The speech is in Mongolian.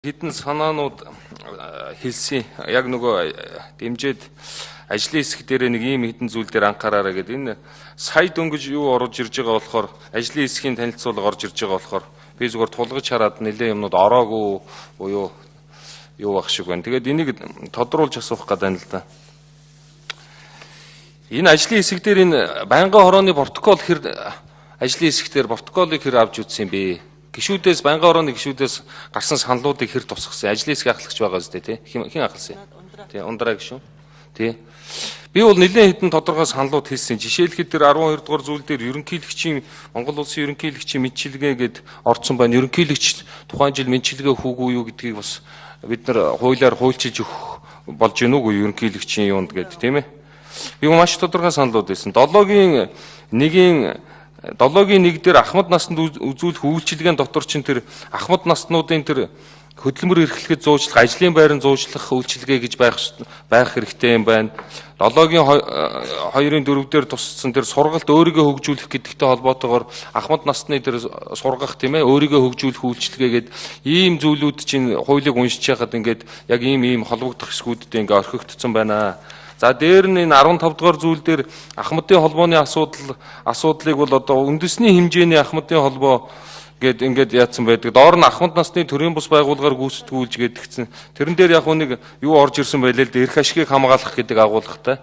Хэдэн санаанууд хэлсэн. Яг нөгөө дэмжиж ажлын хэсэг дээр нэг ийм хэдэн зүйл дээр анхаараарай гэдэг. Энэ сая дөнгөж юу орж ирж байгаа болохоор, ажлын хэсгийн танилцуулга орж ирж байгаа болохоор би зүгээр тулгаж хараад нэлээд юмнууд ороогүй буюу юу байх шиг байна. Тэгээд энийг тодруулж асуух гэдэг юм л да. Энэ ажлын хэсэг дээр энэ байнгын хорооны протокол хэр, ажлын хэсэг дээр протоколыг хэр авч үзсэн юм бэ? Гишүүдээс, байнгын хорооны гишүүдээс гарсан саналуудыг хэр тусгасан? Ажлын хэсэг ахлагч байгаа үстэй, тий? Хэн ахласан юм? Тий, Ундраа гишүүн. Тий. Би бол нэлээд хэдэн тодорхой саналууд хэлсэн. Жишээлхэд тэр 12 дугаар зүйл дээр ерөнхийлөгчийн, Монгол улсын ерөнхийлөгчийн мэндчилгээ гээд орцсон байна. Ерөнхийлөгч тухайн жил мэндчилгээ хүүгүй юу гэдгийг бас бид нар хуулиар хуульчилж өгөх болж гинүү үгүй ерөнхийлөгчийн юунд гээд, тийм ээ. Би маш тодорхой саналууд хэлсэн. 7-гийн 1-ийн 7-гийн 1 дээр ахмад насанд үзүүлэх үйлчилгээн дотор чинь тэр ахмад наснуудын тэр хөдөлмөр эрхлэхэд зуучлах, ажлын байран зуучлах үйлчилгээ гэж байх хэрэгтэй юм байна. 7-гийн 2-ын 4 дээр тусцсан тэр сургалт, өөрийгөө хөгжүүлэх гэдэгтэй холбоотойгоор ахмад насны тэр сургах, тийм ээ, өөрийгөө хөгжүүлэх үйлчилгээ гээд ийм зүйлүүд чинь хуулийг уншиж байхад ингээд яг ийм ийм холбогдох хэсгүүдтэй ингээд орхигдсон байна. За, дээр нь энэ 15 дугаар зүйл дээр ахмадын холбооны асуудлыг бол одоо үндэсний хэмжээний ахмадын холбоо гээд ингээд яатсан байдаг. Доор нь ахмад насны төрийн бус байгууллагаар гүйцэтгүүлж гэдгцэн. Тэрэн дээр яг нэг юу орж ирсэн байлээ л дээ. Эрх ашигыг хамгаалах гэдэг агуулгатай.